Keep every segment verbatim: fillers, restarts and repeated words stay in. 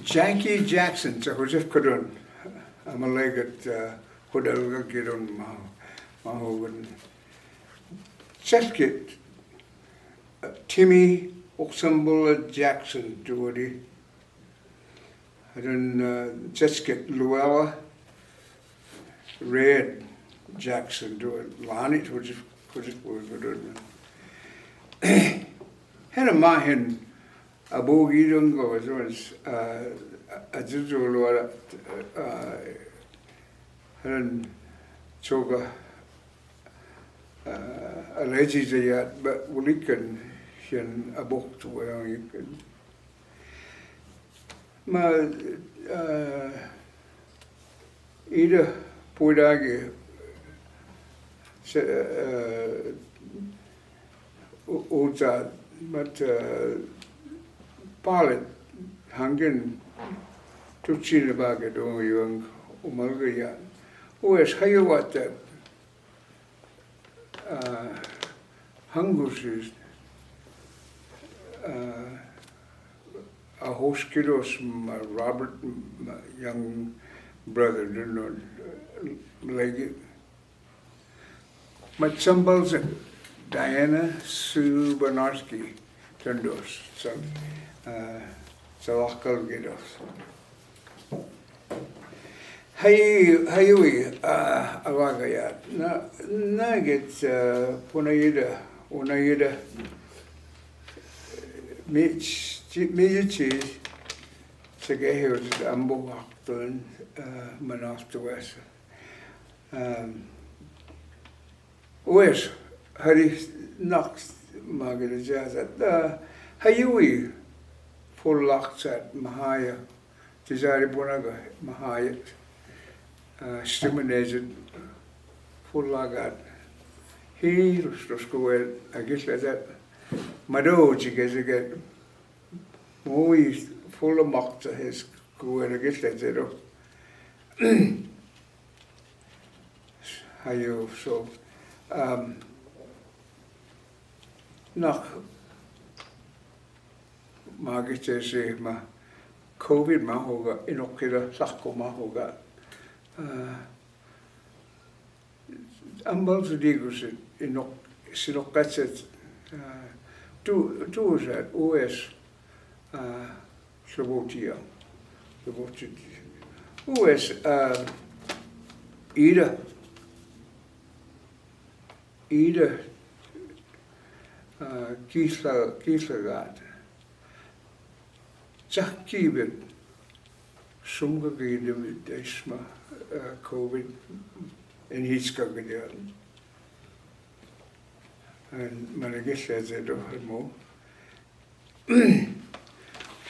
Jackie Jackson, se Joseph Kadun, Amalek, Hodalga Kidun, Maho, Maho Kadun. Jackie, Timmy Oxenbola Jackson, tuwadi. Adan, Jackie Luella Red Jackson, tuwadi. Lani, Joseph, Joseph Kadun. Hena mahin, Abu Gidon Gomez, Azizu Luella, Helen Choga, Alhaji Zayat, but Wulikan, Shen Abok to Wayangikan. Ma, Ida Puidagi, Uta, but Palit Hangin, Tuchin Bagadong Young, Umalgaya. Uwes Hayawata, Hangusis, Ahoskidos, ma Robert, ma young brother, dunno, lagi. Ma Chambals, Diana Sue Banarski, dundos, so, Salakal Gidos. Hayui, Hayui, Awagaya, na, na get, Punayida, Unayida, Mich, Mijichi, Segehius, Ambo Hakton, Manaftuas. Uwes, hari nak magere jaza, Hayui, Fulak Sat, Mahaya, Tizari Bunaga, Mahaya, Stimunated, Fulagat, Hi, Rustus Kuel, Agis Lazat, Mado, Chigesiget, Mui, Fulamakta, His Kuel, Agis Lazero. Hayo, so, nak magitesi ma COVID mahuga, inokida sako mahuga. Ambal sudigus inok, sinokatset, tu, tu sa, uwes, Slobotia. Slobotia. Uwes, ida, ida, kisla, kislagat. Cahkibet. Sumka kidemit isma, COVID, en hitska kidean. En managis se do mo.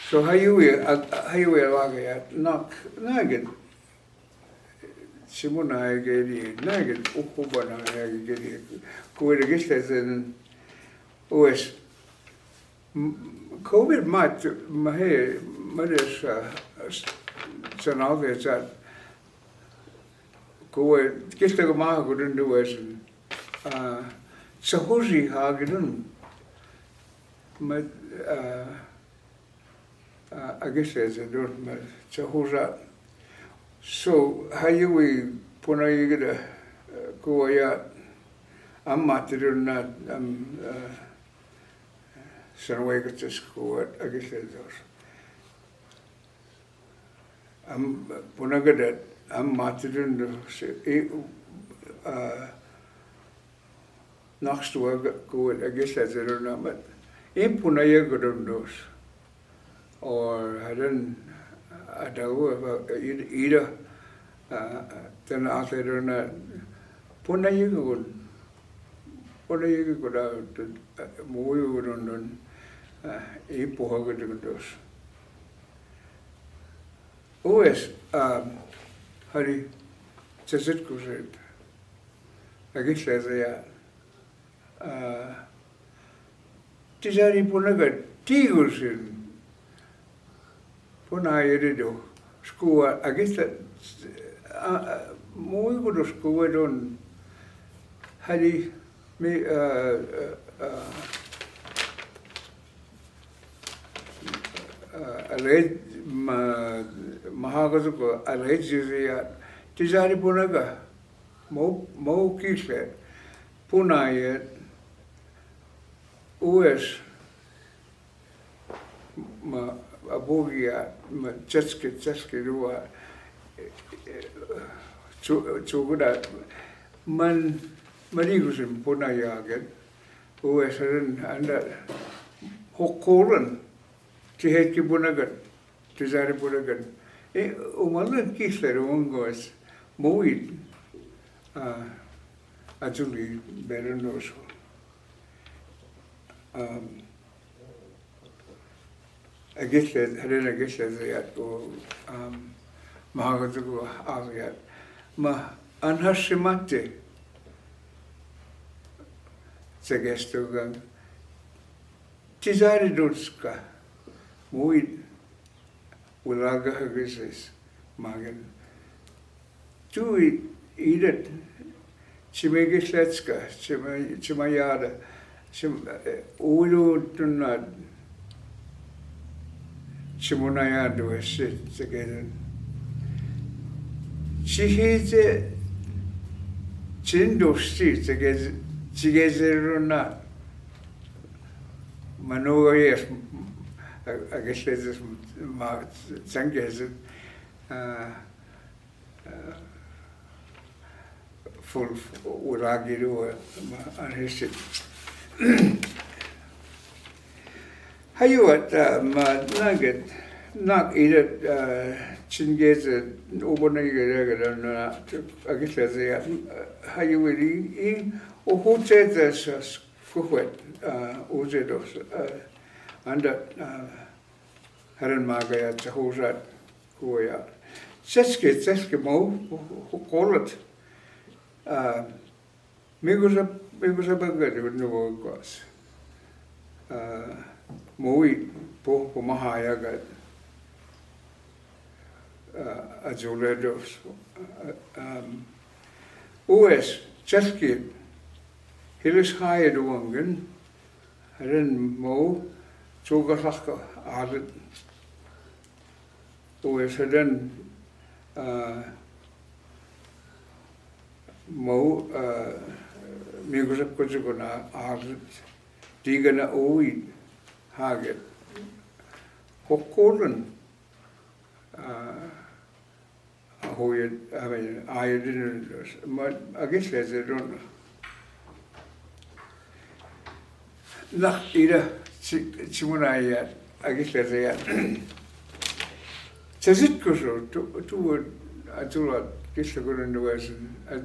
So Hayui, Hayui lagaya, nak, nagin. Simuna egeri, nagin, uhubana egeri. Kuwe de gis se, uwes, COVID mat, mahe, mahe sa, sanalde sa, kuwe, kista ko maha kudun duwesin. Sahusi hagidun. Ma, agis se dun, ma, sahusa. So, Hayui Punayigida, kuwe ya, am matidun na, am, San wega tes kuwat agis le dos. Am, Punayigida, am matidun dos, i, nak stuwa kuwat agis le dos na mat. I Punayigidun dos. Or hadan adawa, ida, tana atidun na Punayigidun. Punayigidun, muyu dun dun, i Puhagidun dos. Uwes, hari, sasit kusit. Agis le ya. Tisari Punaga tigusin. Punayigida do. Skuwa agis le, muyu do skuwa dun. Hari mi, aa, rej-, ma-, mahagozuku, aa, rejjiriat, tijaari punaga, mo-, mo kihlet, punayaat, ues, ma, abugiat, ma, jeski, jeski lua, chu-, chuguda, man, man ikusin punayaget, ues ren, anda, hokkolan, tiheki punagan, tijaari punagan. E, umalan kihlet ungoas, muit, aa, ajuli beran oso. Am, agihlet, heren agihlet yat o, am, mahagozuku aviat. Ma, anhasimate, segestugan, tijaari dunska, muit, wulaga hagisis, magen. Tui idet, sime gihletska, sime, sime yada, sime, e, ulu tunna, simunayadu esi, segeden. Sihije, sindusti, segej-, segejiruna, Manuga yes, a, agihlejes ma, sangejes, a, a, ful, ful, ulagiru, ma, anhisi. Hayu ata, ma, naget, nag idet, a, singejes, ubona igeje, a, agihlejes, a, hayu iri, in, uhutejes, Kuhwet, a, ujedos, a, anda, a, heren magaya, sahusat, kuya. Seski, seski mau, kolat. A, migusap, migusap agad, nugu kos. A, mui, po, po mahayagat. A, ajuledos. A, am, ues, seski, hilis haid uwangen, Helen mau, suga sahka alit. Ues helen, a, mau, a, migusap kosukuna alit. Digana ui, haget. Hokkolan, a, Ahoyet, amen, ayedin, ma, agihlejedun. Nah, ida, si, simunayat, agihlejeja. Sesitkusu, tu, tu, atulat, gihlekunun duwesin, a,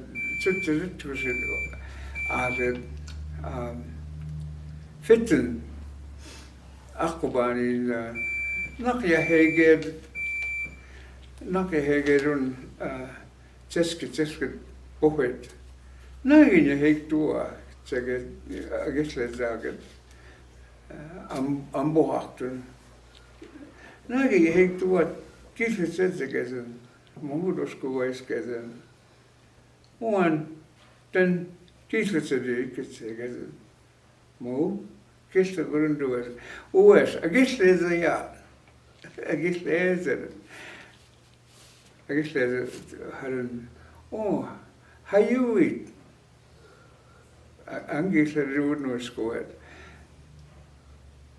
su, sesitkusu, aset, am, fittin, Akkubanin, a, nahki ja heged, nahki ja hegedun, a, seski, seski bohet. Nahki ja hegedun, a, sege, a, agihlejaget, a, am, ambohaktun. Nahki ja hegedun, a, gihlejejegejen, mumudosku vaikejen. Uan, den, gihlejejegejen, gihlejejegejen. Mu, gihlekunun duwesin. Ues, agihlejeja. Agihleje. Agihleje, helen. O, hajuit. A, angihleje unnus kuet.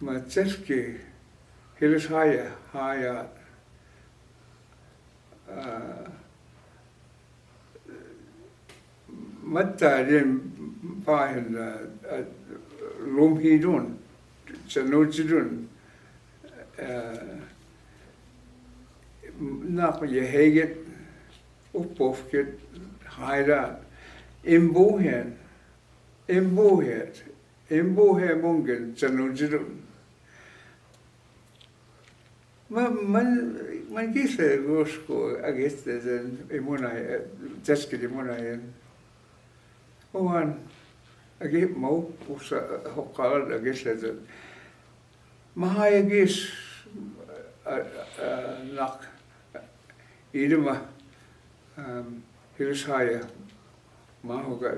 Ma seski, hilis haja, haja. A, Matta din pahin, a, a, lumhidun, sanujidun, a, nahki ja heged, uppofked, haida, imbuhen, imbuhet, imbuhe mungen, sanujidun. Ma, man, man gihleje gosko agihlejen imunai, e, seskid imunai. Uan, agi mau, usa, hokkalan agihlejen. Maha ja gis, a, a, nah, ilma, am, hilis haja. Mahuga,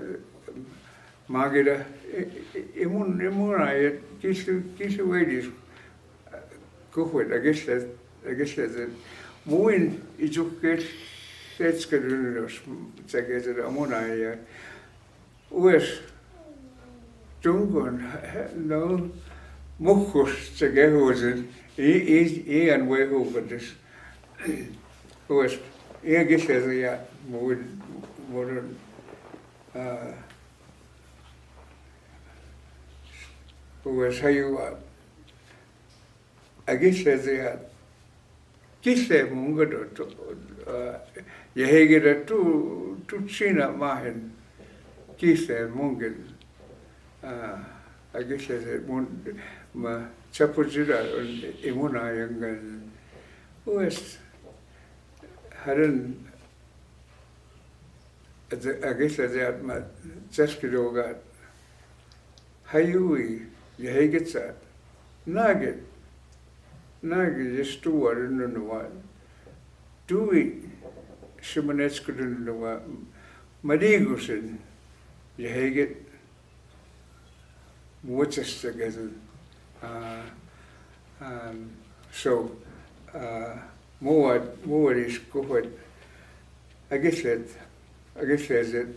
magida, i, i, imun, imunai, gihli, gihli weidis, Kuhvet, akillet, akillet. Muin ijukkillet, skedulinos, tsakeset amunaja. Ues tungun, no, muhkus tsakehusin, i, i, ian wehukatis. Ues, ian akillet ja, muin, muin, aa, ues haju, akillet ja, kille munga do, do, aa, ja hege do tu, tu Kiina mahin, kille munga, aa, akillet mun, ma, tsapu sida un, imunaja ngan, ues, hadan, aa, akillet ja ma, tsaskidogat, hajui, ja heget sat. Naget. Naget, ja stuarin nunua. Tui, simanetskudin nunua. Madigusin, ja heget. Muotsesta kesin. Aa, aa, so, aa, muat, muat is kuhvet. Akillet, akillet.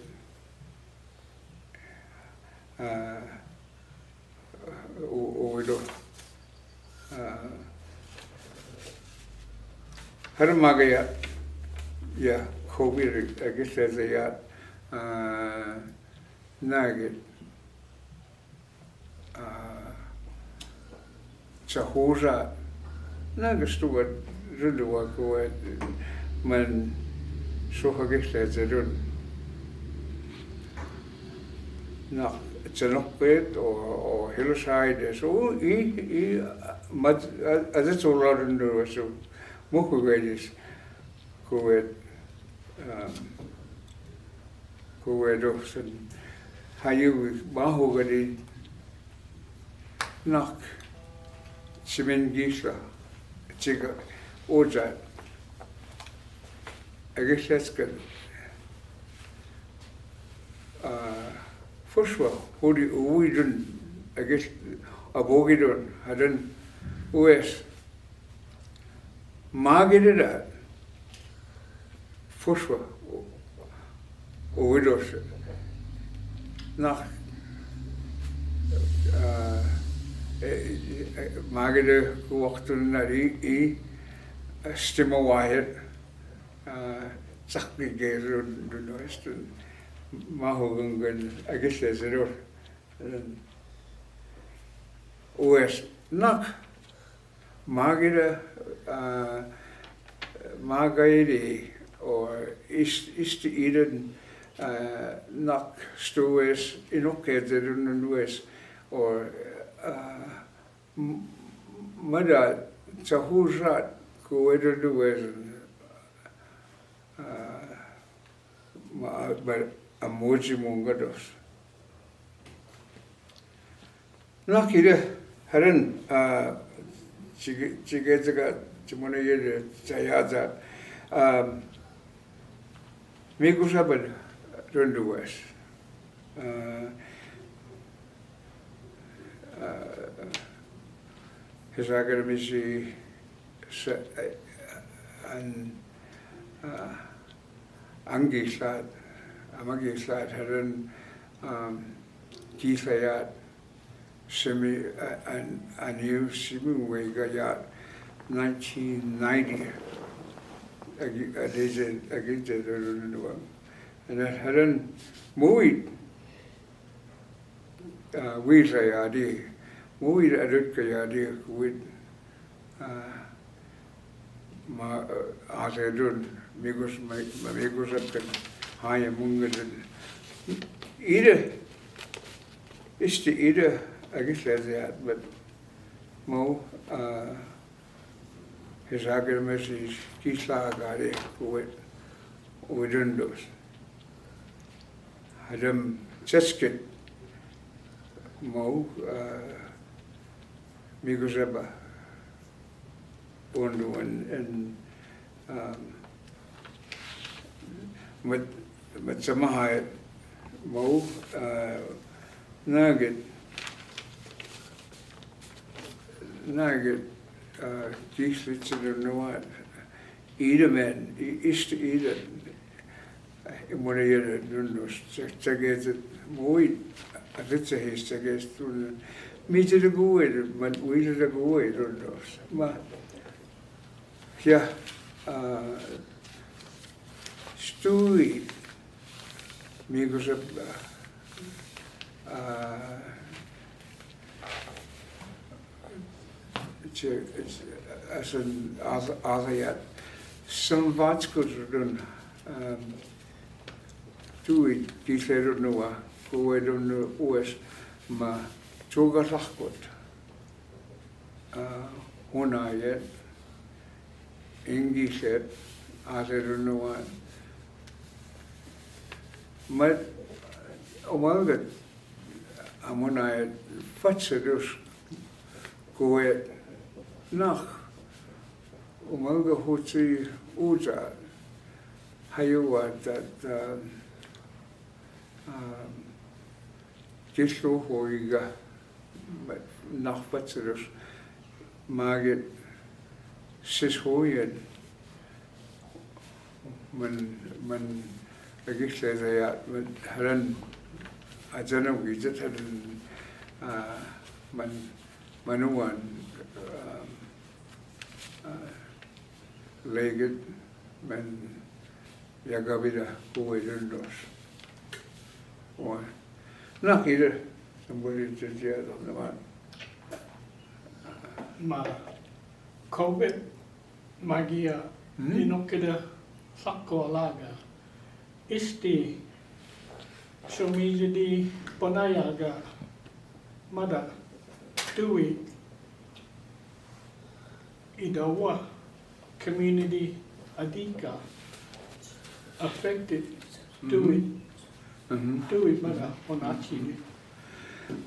Aa, u, u, ilu. Aa, harmaaga ja, ja, covid, akillet ja, aa, naget. Aa, tsahusa, naget stuarin nunua kuhvet, man suhakillet ja dun. Nahk tsanokket o, o hillside, so i, i, mat, a, ase tularin nunua su, muhkus kelis. Kuhvet, aa, kuhvet ohsen. Haju mahukadin nahk. Simen kihla. Tiga. Oja. Akillet skat. Aa, fosva. Hudi uidun. Akil, abogidun. Hadan. Ues. Maagede da. Fosva. O, o, idos. Nahk. Aa, e, e, maagede kuaktun nari i, e, stima wahet. Aa, tsakki kesun, dun, dun, estun. Mahugan, akillet ja dun. Ues. Nahk. Maagede, aa, maagede, o, ist, ist iden, aa, nahk stues, inokkede dun ues, o, aa, m, mada, tsahusa, kuhvet dun ues, aa, ma, ma, amuji munga dos. Nahk ide, heren, aa, tsige, tsige, tsige, tsimone yede, tsayaza, aa, Miigusaban dunduwes. Aa, aa, His Excellency sa, aa, an, aa, angiislaat, amagiislaat, heren, am, kiislayaat, semi, a, an, aniu semi wega ya nineteen ninety. Agi, adije, agije, anu, anu, anu, anu, heren, muid, aa, wiilayaadi, muid adutkayaadi, kuwid, aa, ma, aa, asedun, miigus, ma, ma, miigusabkan, haya mungedun. Ide, isti ide, agislayaat, but mo, aa, His Excellency kiislaagaadi, kuwid, widundus. Hadam sesket, mo, aa, miigusaba, undu en, en, am, mat, mat samaha, mo, aa, naagid, naagid, Kihlitsenun nua, iida men, i-, ist iida, immuun iida nunnu, se-, segaset muit, a ritse his segaset nunnu, mii tedde guid, man uida tedde guid nunnu. Ma, ja, stui, mii guseb, se-, se-, asen, as-, asajat. Sen vatskus dun, tuid, kihlitsenun nua, guid nunnu ues ma tuoga lahkot. Hunajat, ingiset, asenun nua. Ma, omalget, amunajat, fatsedus, guid, nah, omalget hutsi uta, hajuat, at, kihlu hoiga, nah fatsedus, maaget, sis hoian, man, man, agihleset ja, man, haran, ajanau gijet haran, man, man uan, leget, man, ja gabida, guid nunnu. Ua. Nah iida, sambuli tetiada, naman. Ma, COVID, magia, inokkede, sakolaga. Isti, sumijidi, ponayaga, mada, tui, idawa, community, adika, affected, tui, tui, mada, onachini.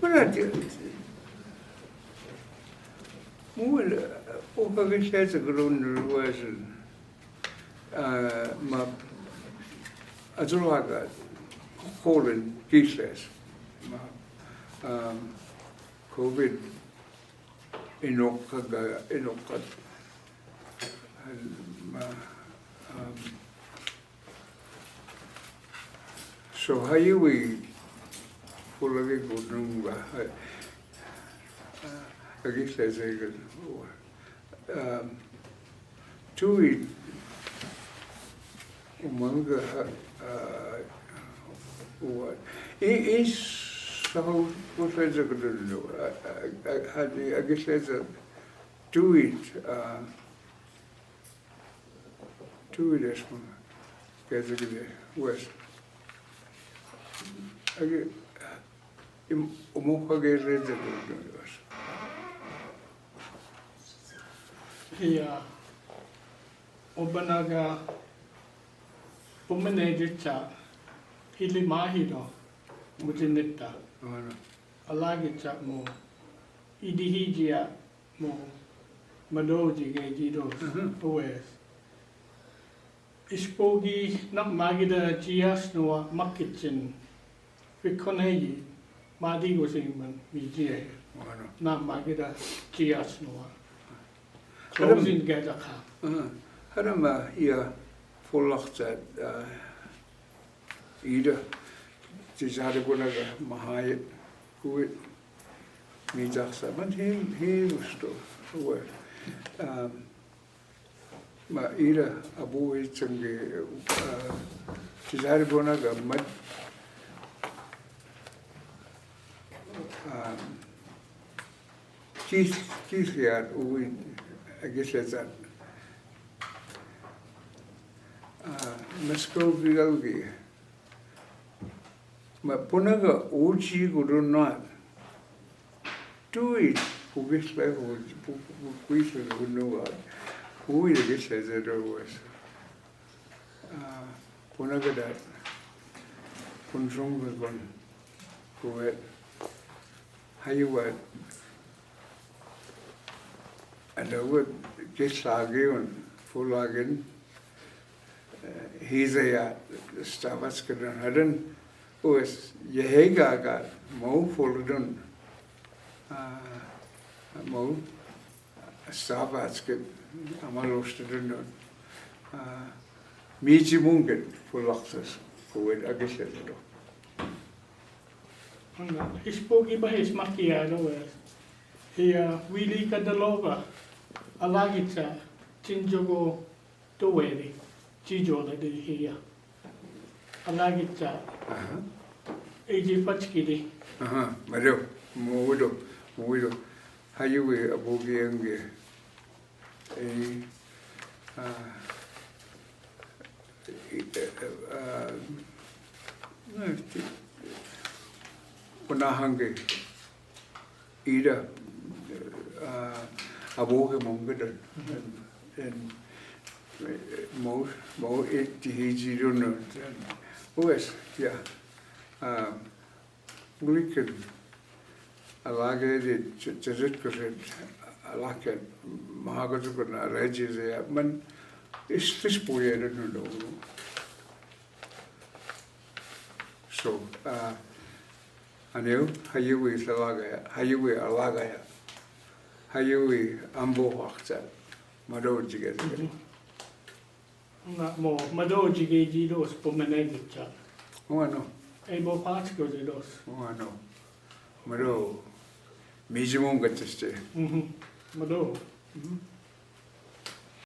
Mada, ti, mual, o, ka kihleset gulun ruasin. Ma, atulaga, kolin, kihleset. Ma, COVID, inokka, inokka. Ma, so haiwi, kulagi kununga, ha, agihleset gul. Tui, umanga, ha, ua. I, i, sa, ha, kihleset gul, ha, ha, agihleset, tui, tui desma, kihleset gul, uas. Agi, Im, umu kage rede de Dios. Ia, obanaga, umene dicha, hili mahido, mutinita. Alagi cha mo, idihijia mo, madoji ge jido, uwes. Ispogi na magida jias nua makichin. Fikoneji, madigo sin man mi jia. Na magida jias nua. Closing gada ka. Hada ma ia folakta, ida. Jisada guna ga mahai kuit. Mi jaksa man him, him sto. Uwe. Ma ira abu i change, tisari bona ga mat, kis, kis ya ui, agihleset. Masko bigal gi. Ma punaga uji gudunat. Tui, pugis lai hu, pu-, pu-, pugis lai hu nua. Hui gis lai zedo was. Punaga dat. Punsung gun. Kuwe. Hayuwa. Ada wet gis lagi un. Fulagen. Hiza ya stavas kedan hadan, ues, yehega ga mau foludun. Mau, Saafas ke amal ošta dunno. Miiji munkit fullaktas kuwed akisel do. Ispoki bahis makiano. Ia Willy Kadalova, Alakitsa, Chinjogo Toweri, Chijola de hia. Alakitsa. Eji fatskidi. Aha, mado, mudo, mudo. Hayuwi aboki ange. Eh, ah, eh, eh, ah, kuna hange. Ida, ah, aboki mungedon. En, en, mo, mo, eh, ti hiji don. Uwes, ya. Ah, Mulikin, alage di, ce-, cezet kuset, alake, mahaga tukun, alaji ze, man, is, is puye de nuno. So, ah, aneu, hayuwi salage, hayuwi alage, hayuwi ambo haksa, mado jige. Nga mo, mado jige ji dos po mene gicha. Ungano. Ei bo patsko ji dos. Ungano. Mado. Miiji munkit este. Mhm. Mado. Mhm.